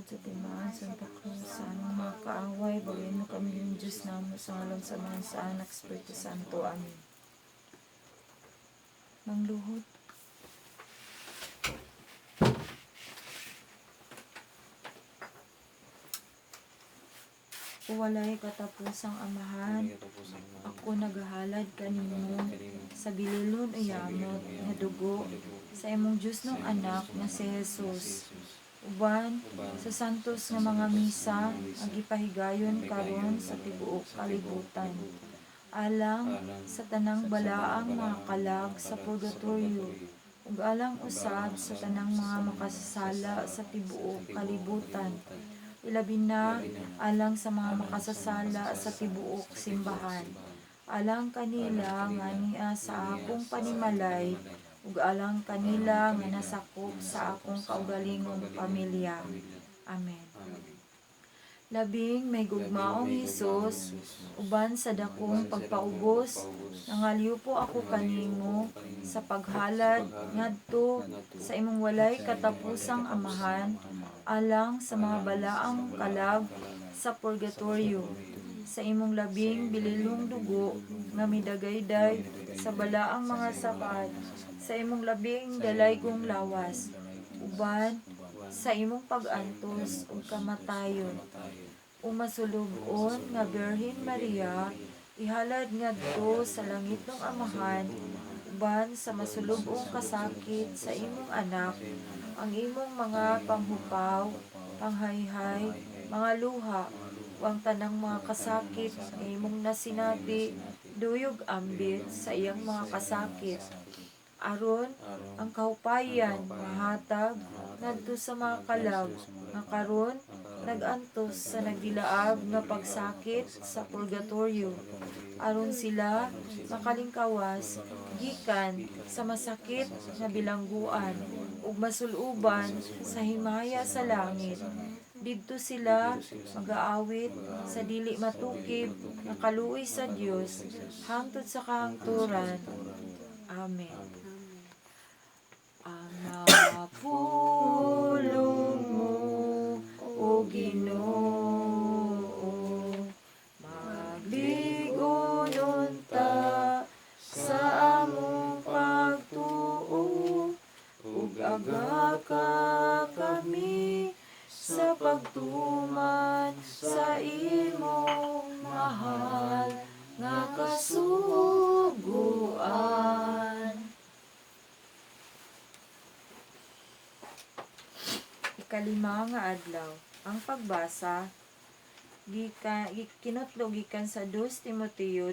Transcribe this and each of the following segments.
Tungod sa timaan, Santa Cruz, sa among mga kaaway, balayan mo kami ng Diyos namo sa ngalan sa Amahan, sa Anak, Espiritu Santo. Amen. Mangluhod. Walay katapusang Amahan, ako nagahalad kanimo sa bililon o yamot nga dugo sa imong Diyos ng anak nga si Jesus, uban sa santos nga mga misa nga gipahigayon karon sa tibuok kalibutan, alang sa tanang balaang mga kalag sa purgatorio ug alang usab sa tanang mga makasasala sa tibuok kalibutan, ilabi na alang sa mga makasasala sa tibuok simbahan, alang kanila nga nia sa akong panimalay ug alang kanila nga nasakop sa akong kaugalingong pamilya. Amen. Labing mahigugmaong Hesus, uban sa dakong pagpaubos, nangalyupo ako kanimo sa paghalad ngadto sa imong walay katapusang Amahan alang sa mga balaang kalag sa purgatorio, sa imong labing bililong dugo nga midagayday sa balaang mga sapat, sa imong labing dalaygong lawas, uban sa imong pag-antos ug kamatayon. O masulub-on nga Birhen Maria, ihalad ngadto sa langitnong Amahan uban sa masulub-ong kasakit sa imong anak ang imong mga panghupaw, panghayhay, mga luha, ug ang tanang mga kasakit nga imong nasinati duyog ambit sa iyang mga kasakit, aron ang kahupayan mahatag ngadto sa mga kalag nga karon nag-antos sa nagdilaab nga pagsakit sa purgatorio, aron sila makalingkawas gikan sa masakit nga bilangguan ug masuluban sa himaya sa langit. Didto sila magaawit sa dili matukib nga kaluoy sa Dios hangtod sa kahangturan. Amen. Ama, pulong mo, O Ginoo, magligon unta sa among pagtuo, ug agaka kami sa pagtuman sa imong mahal nga kasuguan. Ikalima nga adlaw. Ang pagbasa gikan kinutlo gikan sa 2 Timoteo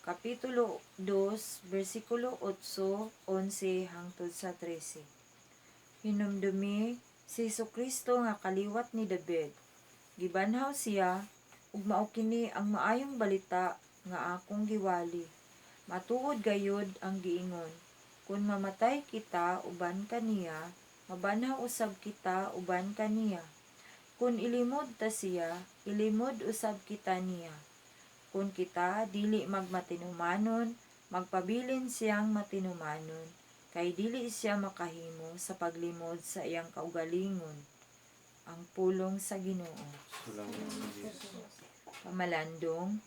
kapitulo 2 bersikulo 8, 11 hangtod sa 13. Hinumdumi si Hesukristo nga kaliwat ni David. Gibanhaw siya ug mao kini ang maayong balita nga akong giwali. Matuod gayud ang giingon, kun mamatay kita uban kaniya, mabanhaw usab kita uban kaniya. Kun ilimod ta siya, ilimod usab kita niya. Kun kita dili magmatinumanon, magpabilin siyang matinumanon, kay dili siya makahimo sa paglimod sa iyang kaugalingon. Ang pulong sa Ginoo. Salamat sa Diyos. Pamalandong.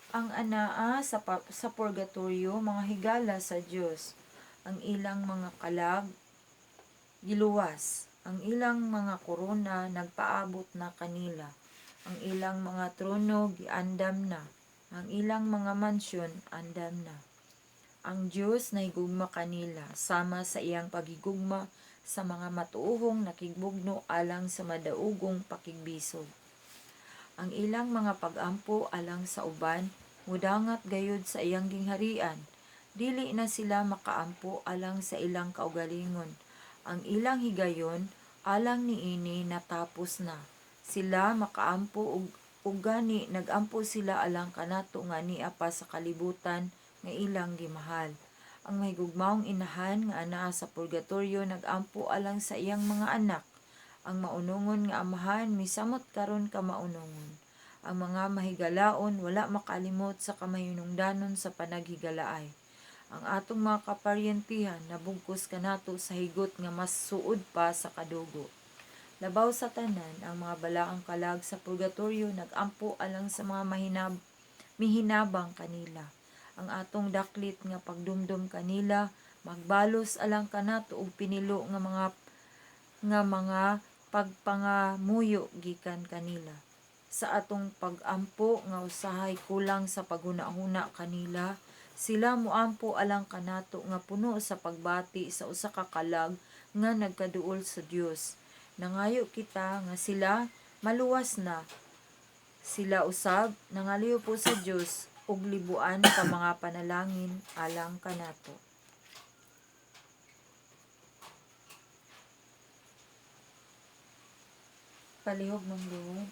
Ang anaa sa purgatorio mga higala sa Dios. Ang ilang mga kalag giluwas, ang ilang mga korona nagpaabot na kanila, ang ilang mga trono giandam na, ang ilang mga mansyon andam na. Ang Dios nahigugma kanila sama sa iyang paghigugma sa mga matuohong nakigbugno alang sa madaugong pakigbisog. Ang ilang mga pagampo alang sa uban mudangat gayud sa iyang gingharian. Dili na sila makaampo alang sa ilang kaugalingon. Ang ilang higayon alang niini natapos na. Sila makaampo ug gani nagampo sila alang kanato nga nia pa sa kalibutan nga ilang gimahal. Ang mahigugmaong inahan nga anaa sa purgatorio nagampo alang sa iyang mga anak. Ang maunongon nga amahan misamot karon ka maunongon. Ang mga mahigalaon wala makalimot sa kamahinungdanon sa panaghigalaay. Ang atong mga kaparyentihan nabugkos kanato sa higot nga mas suod pa sa kadugo. Labaw sa tanan, ang mga balaang kalag sa purgatorio nagampo alang sa mga mihinabang kanila. Ang atong daklit nga pagdumdum kanila magbalos alang kanato og pinilo nga mga pagpangamuyo gikan kanila. Sa atong pagampo nga usahay kulang sa paghuna-huna kanila, sila moampo alang kanato nga puno sa pagbati sa usa ka kalag nga nagkaduol sa Dios. Nangayo kita nga sila maluwas na. Sila usab nangaliw po sa Dios og libuan ka mga panalangin alang kanato. Palihog, Ma'am Lord.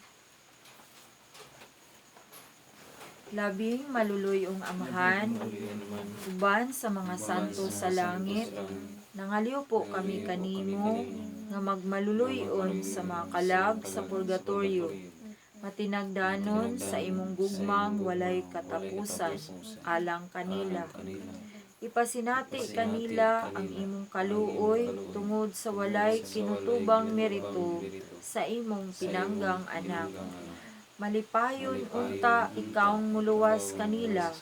Labing maluluyong Amahan, uban sa mga santo sa langit, nangaliw po kami kanimo nga magmaluluyon sa mga kalag sa purgatorio, matinagdanon sa imong gugmang walay katapusan alang kanila. Ipasinati kanila ang imong kaluoy tungod sa walay kinutubang merito sa imong pinanggang anak. Malipayon unta ikaw muluwas kanila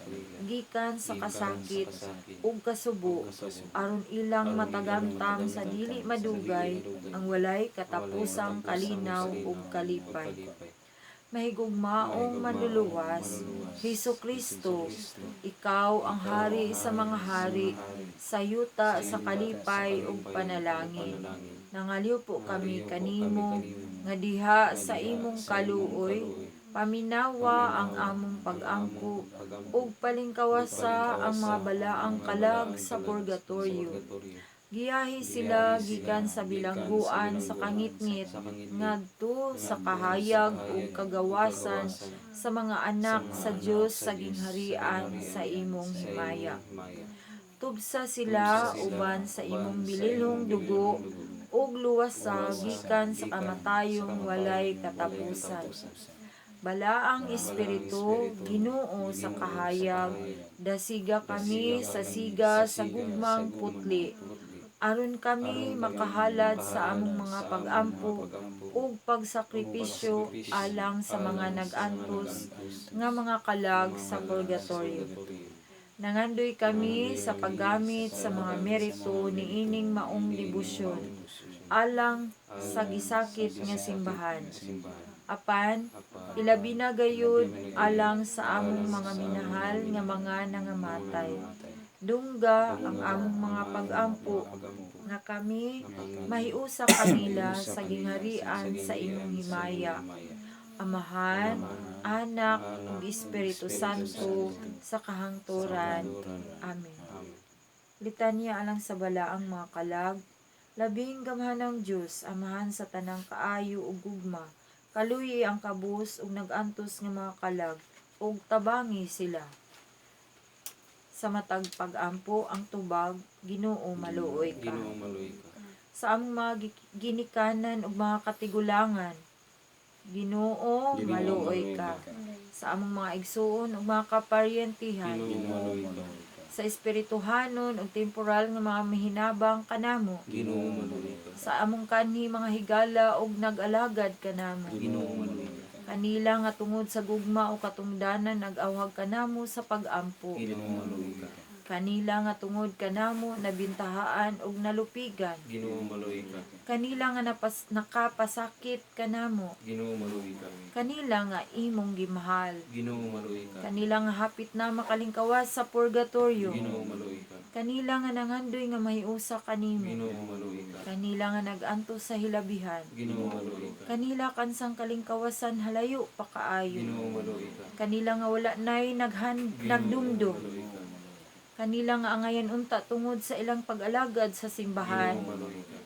gikan sa kasakit ug kasubo, aron ilang matagamtam sa dili madugay ang walay katapusang kalinaw ug kalipay. Mahigugmaong Manluluwas, Hesus Kristo, ikaw ang hari sa mga hari, sa yuta sa kalipay ug panalangin. Nangaliw po kami kanimo nga diha sa imong kaluoy, paminawa ang among pag-ampo ug palingkawasa ang mga balaang kalag sa purgatorio. Giyahi sila gikan sa bilangguan sa kangitngit ngadto sa kahayag ug kagawasan sa mga anak sa Dios sa gingharian sa imong himaya. Tubsa sila uban sa imong bililhong dugo ug luwasa gikan sa kamatayong walay katapusan. Balaang Espiritu, Ginoo sa kahayag, dasiga kami sa siga sa gugmang putli, aron kami makahalad sa among mga pag-ampo ug pagsakripisyo alang sa mga nag-antos nga mga kalag sa purgatorio. Nangandoy kami sa paggamit sa mga merito niining maong debosyon alang sa gisakit nga simbahan. Apan, ilabi na gayud alang sa among mga minahal nga mga nangamatay. Dungga ang among mga pag-ampo nga kami mahiusa kanila sa gingharian sa imong himaya. Amahan, Anak, ug Espiritu Santo, sa kahangturan. Amen. Litanya alang sa balaang mga kalag. Labing gamhanang Dios, Amahan sa tanang kaayo ug gugma, kaluyi ang kabus ug nag-antos nga mga kalag ug tabangi sila. Sa matag pag-ampo ang tubag, Ginoo, maluoy ka. Ginoo, maluoy ka. Sa among mga ginikanan ug mga katigulangan, Ginoo, maluoy ka. Sa among mga igsuon ug mga kaparyentihan, Ginoo, maluoy ka. Sa espirituhanon ug temporal nga mga mihinabang kanamo, Ginoo, maluoy ka. Sa among kanhi mga higala ug nag-alagad kanamo, Ginoo, maluoy ka. Kanila nga tungod sa gugma o katungdanan nag-awhag kanamo sa pag-ampo, Ginoo, maluoy ka. Kanila nga tungod kanamo nabintahaan ug nalupigan, Ginoo, maluoy ka. Kanila nga nakapasakit kanamo, Ginoo, maluoy ka. Kanila nga imong gimahal, Ginoo, maluoy ka. Kanila nga hapit na makalingkawas sa purgatorio, Ginoo, maluoy ka. Kanila nga nangandoy nga mahiusa kanimo, Ginoo, maluoy ka. Kanila nga nag-antos sa hilabihan, Ginoo, maluoy ka. Kanila kansang kalingkawasan halayo pa kaayo, Ginoo, maluoy ka. Kanila nga wala nay Ginoo, nagdumdum, maluoy ka. Kanila nga angayan unta tungod sa ilang pag-alagad sa simbahan, Ginoo, maluoy ka.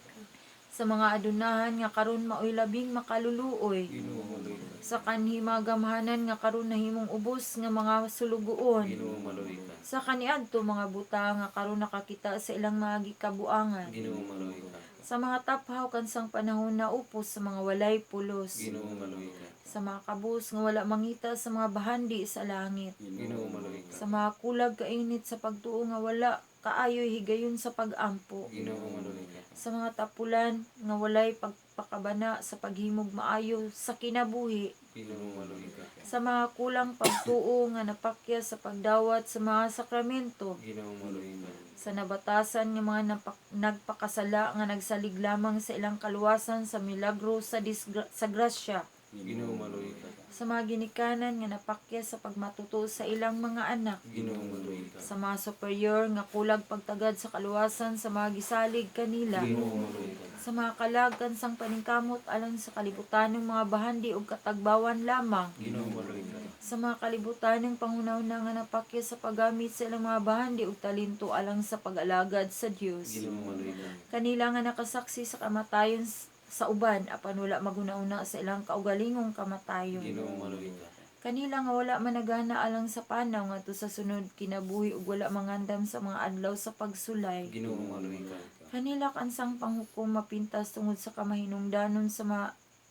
Sa mga adunahan nga karon maoy labing makaluluoy, Ginoo, maluoy ka. Sa kanhi mga gamhanan nga karon nahimong ubos nga mga sulugoon, Ginoo, maluoy ka. Sa kaniadto mga buta nga karon nakakita sa ilang mga gikabuangan, Ginoo, maluoy ka. Sa mga taphaw kansang panahon na upos sa mga walay pulos, Ginoo, maluoy ka. Sa mga kabus nga wala mangita sa mga bahandi sa langit. Ginoo, maluoy ka. Sa mga kulag kainit sa pagtuo nga wala kaayoy higayon sa pagampo. Ginoo, maluoy ka. Sa mga tapulan nga walay pagpakabana sa paghimog maayo sa kinabuhi. Ginoo, maluoy ka. Sa mga kulang pagtuo nga napakya sa pagdawat sa mga sakramento. Ginoo, maluoy ka. Sa nabatasan nga mga nagpakasala nga nagsalig lamang sa ilang kaluwasan sa milagro sa grasya. Ginoo, maluoy ka. Sa mga ginikanan nga napakya sa pagmatuto sa ilang mga anak. Ginoo, maluoy ka. Sa mga superior nga kulag pagtagad sa kaluwasan sa mga gisalig kanila. Ginoo, maluoy ka. Sa mga kalag kansang paningkamot alang sa kalibutan ng mga bahandi ug katagbawan lamang. Ginoo, maluoy ka. Sa mga kalibutan ng panghunahuna nga napakya sa paggamit sa ilang mga bahandi ug talento alang sa pag-alagad sa Dios. Ginoo, maluoy ka. Kanila nga nakasaksi sa kamatayon sa uban apan wala maghuna-huna sa ilang kaugalingong kamatayon. Ginoo, maluoy ka. Kanila nga wala managana alang sa panaw ngadto sa sunod kinabuhi ug wala mangandam sa mga adlaw sa pagsulay. Ginoo, maluoy ka. Kanila kansang panghukom mapintas tungod sa kamahinungdanon sa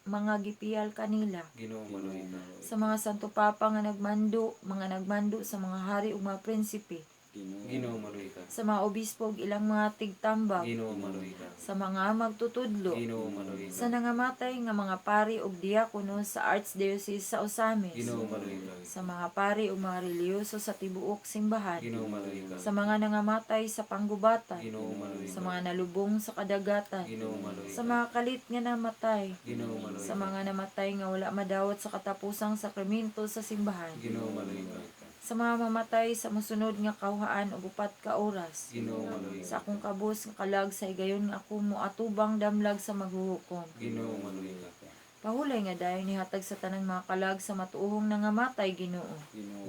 mga gipiyal kanila. Ginoo, maluoy ka. Sa mga Santo Papa nga nagmando, mga nagmando sa mga hari ug mga prinsipe. Ginoo, maluoy ka. Sa mga obispo ug ilang mga tigtambag. Ginoo, maluoy ka. Sa mga magtutudlo. Ginoo, maluoy ka. Sa nangamatay nga mga pari ug diakono sa Archdiocese sa Osamis. Ginoo, maluoy ka. Sa mga pari ug mga relihiyoso sa tibuok simbahan. Ginoo, maluoy ka. Sa mga nangamatay sa panggubatan. Ginoo, maluoy Sa ka. mga nalubong sa kadagatan. Ginoo, maluoy Sa ka. mga kalit nga namatay. Ginoo, maluoy Sa ka. mga namatay nga wala madawat sa katapusang sakramento sa simbahan. Ginoo, maluoy ka. Sa mga mamatay sa mosunod nga kawhaan og 4 ka oras. Ginoo, maluoy Sa ka. akong kabus nga kalag sa higayon nga ako moatubang damlag sa maghuhukom. Ginoo, maluoy ka. Pahulay nga dayon nihatag sa tanang mga kalag sa matuohong nangamatay, Ginoo.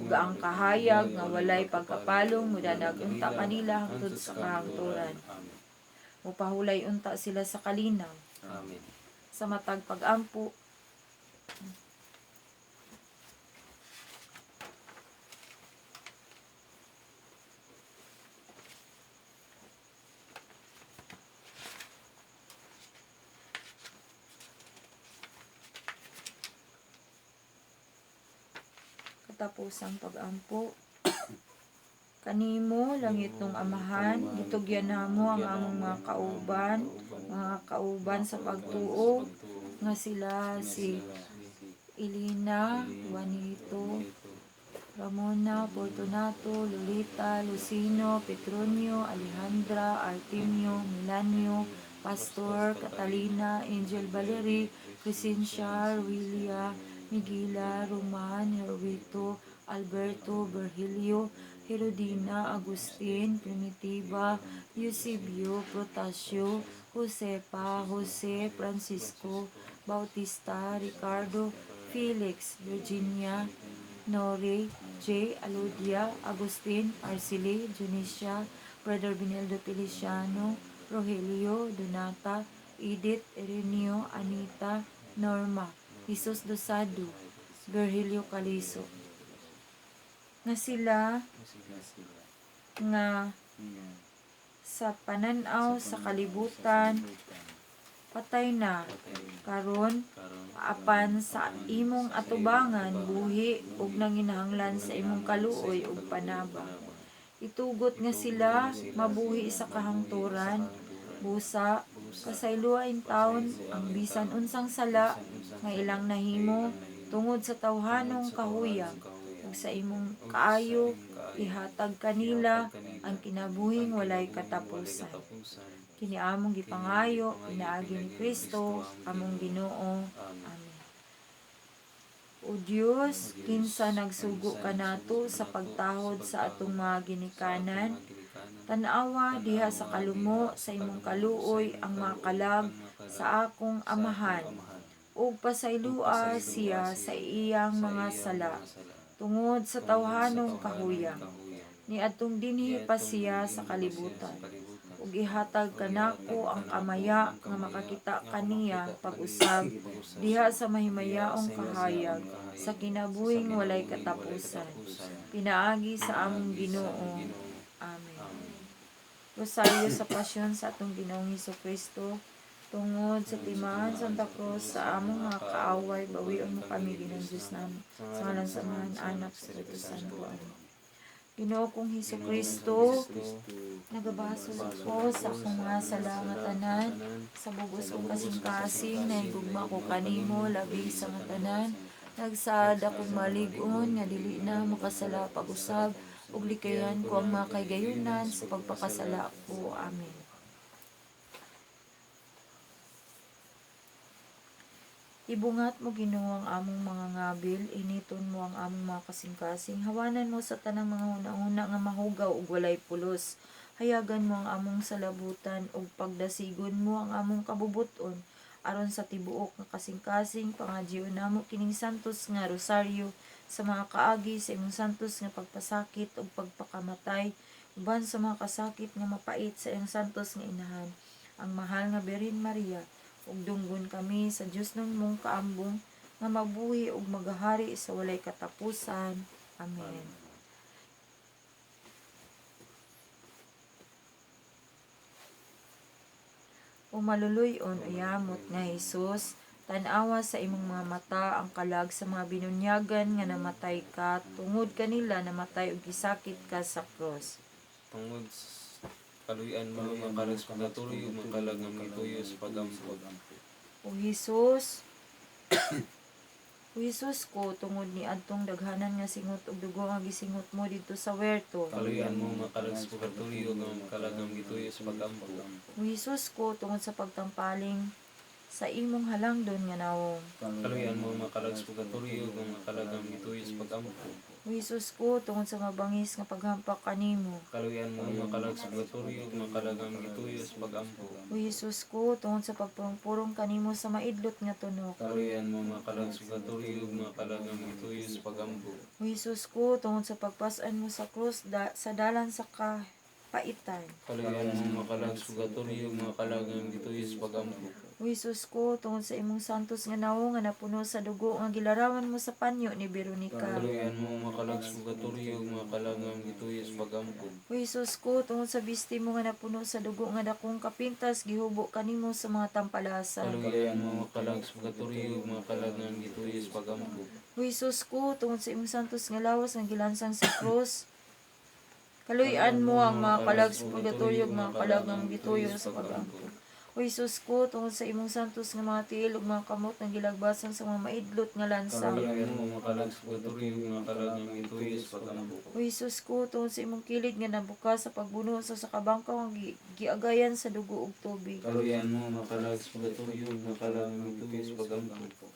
Ug ang kahayag nga walay pagkapalong mudanag unta kanila hangtod sa kahangturan. Amen. Mupahulay unta sila sa kalinaw. Amen. Sa matag pagampo, katapusang pagampo. Kanimo, langit nung Amahan, gitugyan namo ang among mga kauban sa pagtuo, nga sila si Elena, Juanito, Ramona, Fortunato, Lolita, Lucino, Petronio, Alejandra, Artemio, Milanio, Pastor, Catalina, Angel Valerie, Crescencia, Ruilia, Miguela, Roman, Herwito, Alberto, Virgilio, Herodina, Agustin, Primitiva, Eusebio, Protasio, Josepa, Jose, Francisco, Bautista, Ricardo, Felix, Virginia, Nori, J. Alodia, Agustin, Arceli, Junicia, Brother Benildo Feliciano, Rogelio, Donata, Edith, Ireneo, Anita, Norma, Jesus Dosado, Virgilio Caliso. Nga sila nga sa pananaw sa kalibutan patay na karon apan sa imong atubangan buhi ug nanginahanglan sa imong kaluoy ug panabang. Itugot nga sila mabuhi sa kahangturan, busa pasayloa intawon ang bisan unsang sala nga ilang nahimo tungod sa tawhanong kahuyang, ug sa imong kaayo ihatag kanila ang kinabuhing walay katapusan. Kini among gipangayo pinaagi ni Kristo among Ginoo. Amen. O Dios, kinsa nagsugo kanato sa pagtahod sa atong mga ginikanan, tan-awa diha sa kalumo sa imong kaluoy ang mga kalag sa akong amahan, ug pasayloa siya sa iyang mga sala tungod sa tawhanong kahuyang. Niadtong dinhi pa siya sa kalibutan, ug ihatag kanako ang kamaya nga makakita kaniya pag-usab diha sa mahimayaong kahayag sa kinabuhing walay katapusan. Pinaagi sa among Ginoo. Amen. Rosario sa Pasyon sa atong Ginoong Kristo. Tungod sa timaan Santa Cruz sa among mga kaaway, bawion mo kami, Ginoong Diyos namo. Sa ngalan sa Amahan, Anak, Espiritu Santo. Amen. Ginoo kong Hesus Kristo, nagabasol ako sa akong mga sala nga tanan, sa bugos kong kasing-kasing, nahigugma ko kanimo, labi sa nga tanan. Nagsaad akong malig-on nga dili na makasala pag-usab, ug likayan ko ang mga kaygayunan sa pagpakasala ko. Amen. Ibungat mo, Ginoo, ang among mga ngabil, initon mo ang among mga kasing-kasing, hawanan mo sa tanang mga hunahuna nga mahugaw ug walay pulos. Hayagan mo ang among salabutan ug pagdasigon mo ang among kabubuton aron sa tibuok nga kasing-kasing pangadyoon namo kining santos nga rosaryo sa mga kaagi sa imong santos nga pagpasakit ug pagpakamatay uban sa mga kasakit nga mapait sa iyang santos nga inahan, ang mahal nga Birhen Maria, ug dunggon kami sa Dios ng mong kaambong nga mabuhi ug magahari sa walay katapusan. Amen. O maluluy-on uyamot nga Hesus, tan-awa sa imong mga mata ang kalag sa mga binunyagan nga namatay ka tungod kanila namatay ug gisakit ka sa cross. Tungod sa kaluyan mo mga kalag sa purgatorio, mga kalag nga mituyo sa pagampo. O Hesus, O Hesus ko, tungod ni adtong daghanan nga singot ug dugo nga gisingot mo didto sa werto. Kaluyan mo mga kalag sa purgatorio, mga kalag nga mituyo sa pagampo. O Hesus ko, tungod sa pagtampaling sa imong halangdon nga nawong. Kaluyan mo mga kalag sa purgatorio, mga kalag nga mituyo sa pagampo. O Hesus ko, tungod sa mabangis nga paghampak kanimo. Kaluyan mo mga kalag sa purgatorio, mga kalag nga mituyo sa pagampo. O Hesus ko, tungod sa pagpurong-purong kanimo sa maidlot nga tunok. Kaluyan mo mga kalag sa purgatorio, mga kalag nga mituyo sa pagampo. O Hesus ko, tungod sa pagpas-an mo sa krus sa dalan sa kapaitan. Kaluyan mo mga kalag sa purgatorio, mga kalag nga mituyo sa pagampo. O Hesus ko, tungod sa imong santos nga nawong nga napuno sa dugo nga gilarawan mo sa panyo ni Veronica. Kaluyan mo mga kalag sa purgatorio, mga kalag nga mituyo sa pagampo. O Hesus ko, tungod sa bisti mo nga napuno sa dugo nga dakong kapintas gihubo kanimo sa mga tampalasan. Kaluyan mo mga kalag sa purgatorio, mga kalag nga mituyo sa pagampo. O Hesus ko, tungod sa imong santos nga lawas nga gilansang sa krus, kaluy-an mo ang mga kalag sa purgatorio ug mga kalag nga gituyo sa pagampo. O Hesus ko, tungod sa imong santos nga mga tiil ug mga kamot nga gilagbasan sa mga maidlot nga lansang. Kaluyan mo mga kalag sa purgatorio, mga kalag nga mituyo sa pagampo. O Hesus ko, tungod sa imong kilid nga nabuka sa pagbuno sa kabangkaw nga giagayan sa dugo ug tubig. Kaluyan mo mga kalag sa purgatorio, mga kalag nga mituyo sa pagampo.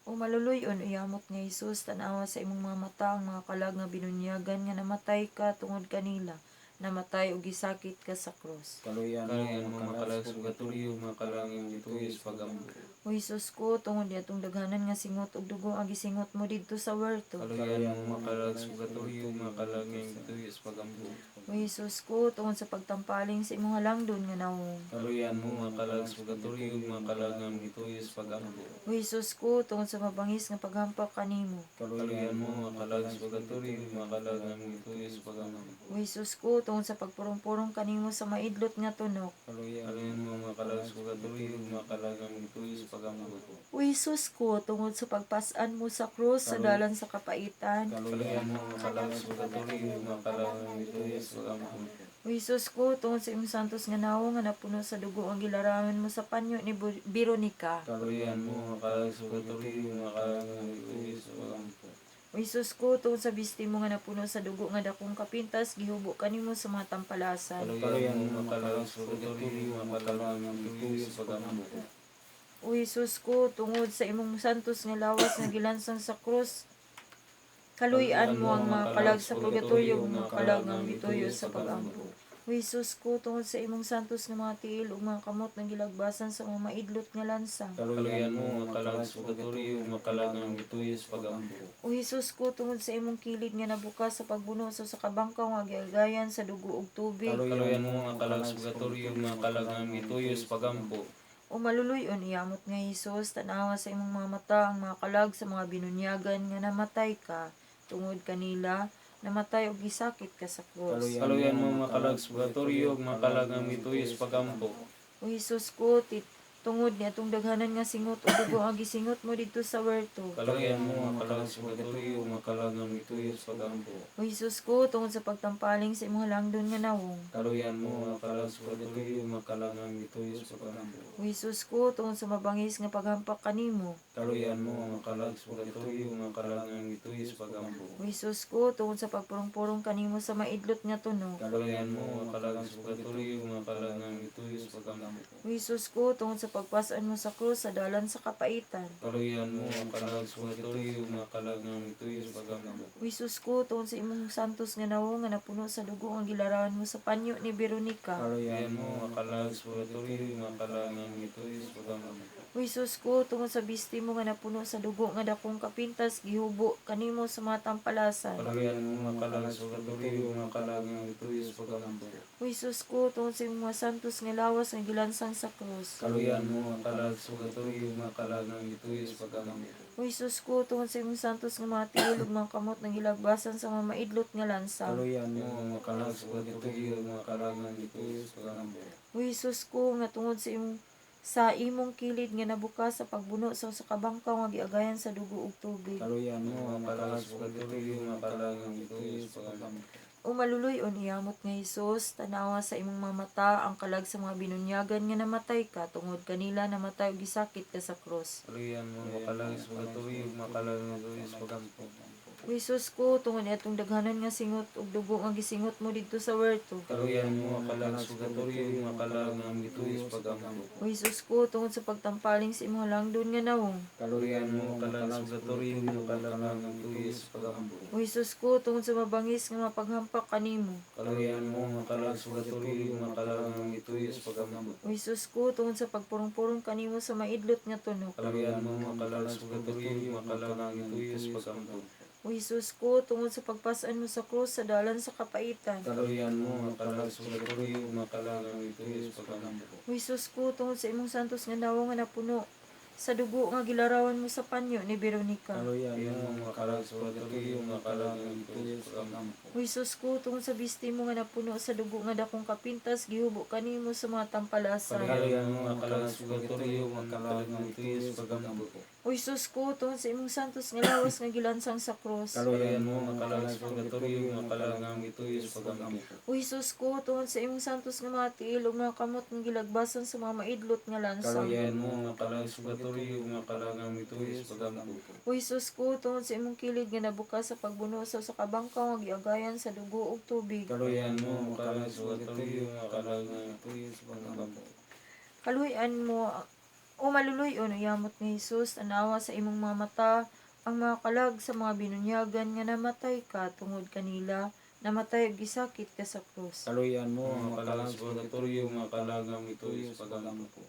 O maluluy-on uyamot nga Hesus, tan-awa sa imong mga mata ang mga kalag nga binunyagan nga namatay ka tungod kanila, namatay ug gisakit ka sa krus. Kaluyan mo mga kalag sa purgatorio, mga kalag nga mituyo sa pagampo. O Hesus ko, tungod niadtong daghanan nga singot ug dugo ang gisingot mo didto sa werto. Kaluyan mo mga kalag sa purgatorio, mga kalag nga mituyo sa pagampo. O Hesus ko, tungod sa pagtampaling sa imong halangdon nga nawong. Kaluyan mo mga kalag sa purgatorio, mga kalag nga mituyo sa pagampo. O Hesus ko, tungod sa mabangis nga paghampak kanimo. Kaluyan mo mga kalag sa purgatorio, mga kalag nga mituyo sa pagampo. O Hesus ko, tungod sa pagpurong-purong kanimo sa maidlot nga tunok. Kaluyan mo mga kalag sa purgatorio, mga kalag nga mituyo sa pagampo. O Hesus ko, tungod sa pagpas-an mo sa krus sa dalan sa kapaitan. Kaluyan mo mga kalag sa purgatorio, mga kalag nga mituyo sa pagampo. O Hesus ko, tungod sa imong santos nga nawong nga napuno sa dugo ang gilarawan mo sa panyo ni Veronica. Kaluyan mo mga kalag sa purgatorio, mga kalag nga mituyo sa pagampo. O Hesus ko, tungod sa bisti mo nga napuno sa dugo nga dakong kapintas gihubo kanimo sa mga tampalasan. Kaluyan mo mga kalag sa purgatorio, mga kalag nga mituyo sa pagampo. O Hesus ko, tungod sa imong santos nga lawas nga gilansang sa krus, kaluy-an mo ang mga kalag sa purgatorio ug mga kalag nga mituyo sa pagampo. O Hesus ko, tungod sa imong santos nga mga tiil ug mga kamot nga gilagbasan sa mga maidlot nga lansang. Kaluyan mo mga kalag sa purgatorio, mga kalag nga mituyo sa pagampo. O Hesus ko, tungod sa imong kilid nga nabukas sa pagbuno sa kabangkaw nga giagayan sa dugo ug tubig. Kaluyan mo mga kalag sa purgatorio, mga kalag nga mituyo sa pagampo. O maluluy-on iyamot nga Hesus, tan-awa sa imong mga mata ang mga kalag sa mga binunyagan nga namatay ka tungod kanila, namatay og gisakit ka sa krus. Kaluyan mo mga kalag sa purgatorio, mga kalag nga mituyo sa pagampo. O Hesus ko, Tungod ni atong daghanan nga singot ug dugo ang gisingot mo didto sa werto. Kaluoyan mo ang kalag sa purgatorio, mga kalag nga mituyo sa pagampo. O Hesus ko, tungod sa pagtampaling sa imong halangdon nga nawong. Kaluoyan mo ang kalag sa purgatorio, mga kalag nga mituyo sa pagampo. O Hesus ko, tungod sa mabangis nga paghampak kanimo. Kaluoyan mo ang kalag sa purgatorio, mga kalag nga mituyo sa pagampo. O Hesus ko, tungod sa pagpurong-purong kanimo sa maidlot nga tuno. Kaluoyan mo ang kalag sa purgatorio, mga kalag nga mituyo sa pagampo. O Hesus ko, tungod sa pagpas-an mo sa krus sa dalan sa kapaitan. Kaluoyan mo ang kalag sa purgatorio, mga kalag nga mituyo sa pagampo. O Hesus ko, tungod sa imong santos nga nawong nga napuno sa dugo ang gilarawan mo sa panyo ni Veronica. Kaluoyan mo ang kalag sa purgatorio, mga kalag nga mituyo sa pagampo. O Hesus ko, tungod sa bisti mo nga napuno sa dugo nga dakong kapintas gihubo kanimo sa mga tampalasan. Kaluoyan mo ang kalag sa purgatorio, mga kalag nga mituyo sa pagampo. O Hesus ko, tungod sa imong mga santos nga lawas nga gilansang sa krus. Kaluoyan mo ang kalag sa purgatorio, mga kalag nga mituyo sa pagampo. O Hesus ko, tungod sa imong santos nga mga tiil ug mga kamot nga gilagbasan sa mga maidlot nga lansang. Kaluoyan mo ang kalag sa purgatorio, mga kalag nga mituyo sa pagampo. O Hesus ko, nga tungod sa imong kilid nga nabuka sa pagbuno sa usa ka bangkaw nga giagayan sa dugo ug tubig. Kaluoyan mo ang kalag sa purgatorio, mga kalag nga mituyo sa pagampo. O maluluy-on iyamot nga Hesus, tanawa sa imong mga mata ang kalag sa mga binunyagan nga namatay ka tungod kanila namatay ug gisakit ka sa krus. Kaluoyan mo ang kalag sa purgatorio, mga kalag nga mituyo sa pagampo. O Hesus ko, tungod niadtong daghanan nga singot ug dugo nga gisingot mo didto sa werto. Kaluoyan mo ang kalag sa purgatorio, mga kalag nga mituyo sa pagampo. O Hesus ko, tungod sa pagtampaling sa imong halangdon nga nawong. Kaluoyan mo ang kalag sa purgatorio, mga kalag nga mituyo sa pagampo. O Hesus ko, tungod sa mabangis nga mapaghampak kanimo. Kaluoyan mo ang kalag sa purgatorio, mga kalag nga mituyo sa pagampo. O Hesus ko, tungod sa pagpurong-purong kanimo sa maidlot nga tunok. Kaluoyan mo ang kalag sa purgatorio, mga kalag nga mituyo sa pagampo. O Hesus ko, tungod sa pagpas-an mo sa krus sa dalan sa kapaitan. Kaluoyan mo ang kalag sa purgatorio, mga kalag nga mituyo sa pagampo. O Hesus ko, tungod sa imong santos nga nawong nga napuno sa dugo nga gilarawan mo sa panyo ni Veronica. Kaluoyan mo ang kalag sa purgatorio, mga kalag nga mituyo sa pagampo. O Hesus ko, tungod sa bisti mo nga napuno sa dugo nga dakong kapintas gihubo kanimo sa mga tampalasan. Kaluoyan mo ang kalag sa purgatorio, mga kalag nga mituyo sa pagampo. O Hesus ko, tungod sa imong santos nga lawas nga gilansang sa krus. Kaluoyan mo ang kalag sa purgatorio, mga kalag nga mituyo sa pagampo. O Hesus ko, tungod sa imong santos nga mga tiil ug mga kamot nga gilagbasan sa mga maidlot nga lansang. Kaluoyan mo ang kalag sa purgatorio, mga kalag nga mituyo sa pagampo. O Hesus ko, tungod sa imong kilid nga nabuka sa pagbuno sa usa ka bangkaw nga giagayan sa dugo ug tubig. Kaluoyan mo ang kalag sa purgatorio, mga kalag nga mituyo sa pagampo. Kaluoyan mo, o maluluy-on, yamot nga Hesus, tanawa sa imong mga mata ang mga kalag sa mga binunyagan nga namatay ka tungod kanila, namatay ug gisakit ka sa krus. Kaluoyan mo ang kalag sa purgatorio, mga kalag nga mituyo sa pagampo.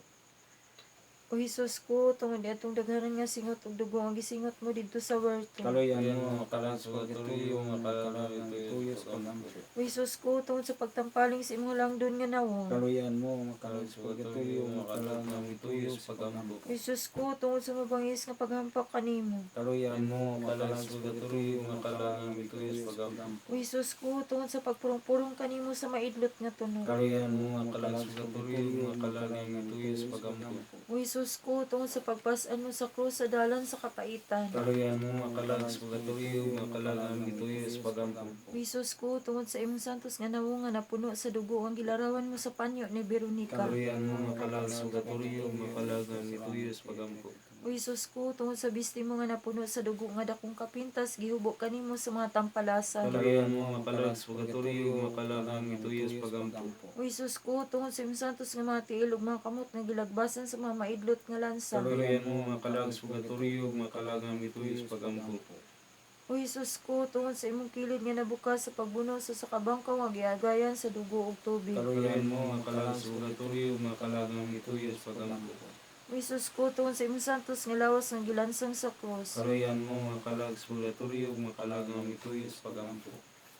O Hesus ko, tungod niadtong daghanan nga singot ug dugo ang gisingot mo didto sa werto. Kaluoyan mo ang kalag sa purgatorio, mga kalag nga mituyo sa pagampo. O Hesus ko, tungod sa pagtampaling sa imong langdon nga nawong. Kaluoyan mo ang kalag sa purgatorio, mga kalag nga mituyo sa pagampo. O Hesus ko, tungod sa mabangis nga paghampak kanimo. Kaluoyan mo ang kalag sa purgatorio, mga kalag nga mituyo sa pagampo. O Hesus ko, tungod sa pagpurong-purong kanimo sa maidlot nga tunok. Kaluoyan mo ang kalag sa purgatorio, mga kalag nga mituyo sa pagampo. O Hesus ko, tungod sa pagpas-an mo sa krus sa dalan sa kapaitan. Kaluoyan mo ang kalag sa purgatorio, mga kalag nga mituyo sa pagampo. O Hesus ko, tungod sa imong santos nga nawong nga napuno sa dugo ang gilarawan mo sa panyo ni Veronica. Kaluoyan mo ang kalag sa purgatorio, mga kalag nga mituyo sa pagampo. O Hesus ko, tungod sa bisti mo nga napuno sa dugo nga dakong kapintas gihubo kanimo sa mga tampalasan. Kaluoyan mo ang kalag sa purgatorio, mga kalag nga mituyo sa pagampo. O Hesus ko, tungod sa imong santos nga mga tiil ug mga kamot nga gilagbasan sa mga maidlot nga lansang. Kaluoyan mo ang kalag sa purgatorio, mga kalag nga mituyo sa pagampo. O Hesus ko, tungod sa imong kilid nga nabuka sa pagbuno sa usa ka bangkaw nga giagayan sa dugo ug tubig. Kaluoyan mo ang kalag sa purgatorio, mga kalag nga mituyo sa pagampo. O Hesus ko, tungod sa imong santos nga lawas nga gilansang sa krus. Kaluoyan mo ang kalag sa purgatorio, mga kalag nga mituyo sa pagampo.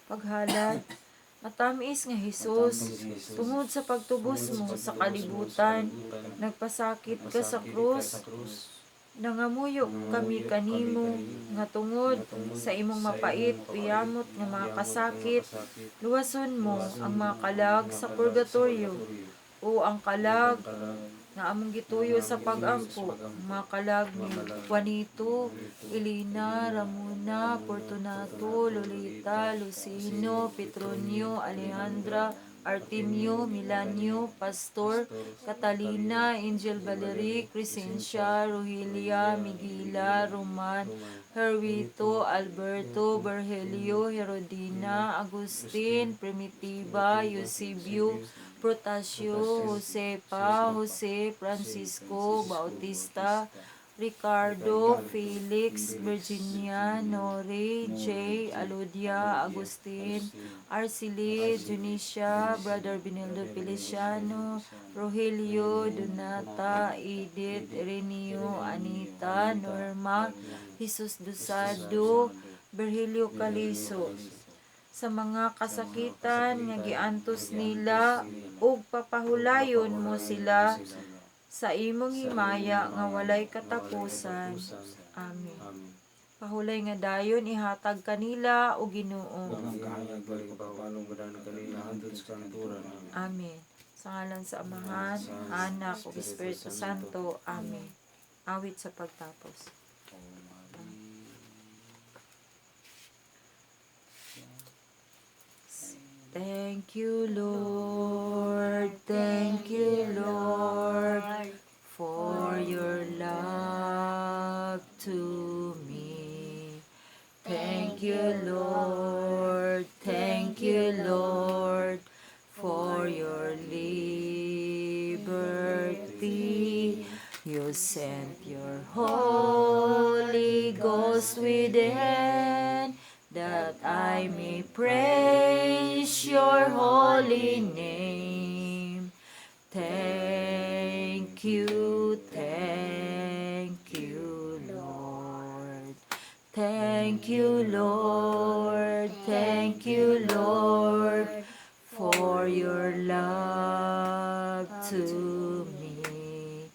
Paghalad. Matamis nga Hesus, tungod sa pagtubos mo sa kalibutan, nagpasakit ka sa krus, nangamuyo kami kanimo nga tungod sa imong mapait uyamot nga mga kasakit, luwason mo ang mga kalag sa purgatorio o ang kalag Nga among gituyo sa pag-ampo, mga kalag ni Juanito, Elena, Ramona, Fortunato, Lolita, Lucino, Petronio, Alejandra, Artemio, Milanio, Pastor, Catalina, Angel Valerie, Crescencia, Rogelia, Miguela, Roman, Herwito, Alberto, Berhelio, Herodina, Agustin, Primitiva, Eusebio, Protasio, Josepa, Jose, Francisco, Bautista, Ricardo, Felix, Virginia, Nore, J, Alodia, Agustin, Arceli, Junisha, Brother Benildo Feliciano, Rogelio, Donata, Edith, Ireneo, Anita, Norma, Jesus Dosado, Virgilio Caliso, sa mga kasakitan nga giantos nila ug papahulayon mo sila sa imong himaya nga walay katapusan. Amen. Amen. Pahulay nga dayon ihatag kanila o Ginoo. Ang kahayag balik pagpalong badan kanila hantod sa kanturan. Amen. Amen. Sa ngalan sa Amahan, Anak, ug Espiritu Santo. Amen. Awit sa pagtapos. O Maria. Thank you, Lord. Thank you, Lord, for your love to me. Thank you, Lord. Thank you, Lord, for your liberty. You sent your Holy Ghost within that I may praise your holy name. Thank you, Lord. Thank you, Lord. Thank you, Lord, for your love to me.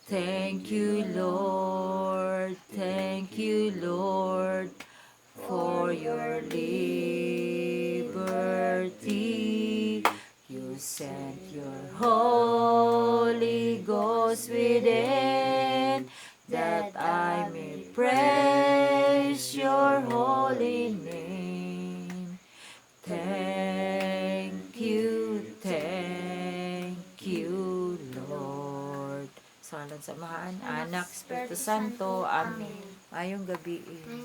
Thank you, Lord. Thank you, Lord, for your liberty. You sent your Holy Ghost within that I may praise your holy name. Thank you, Lord. Sa ngalan sa Amahan, Anak, Espiritu Santo. Amen. Maayong gabii.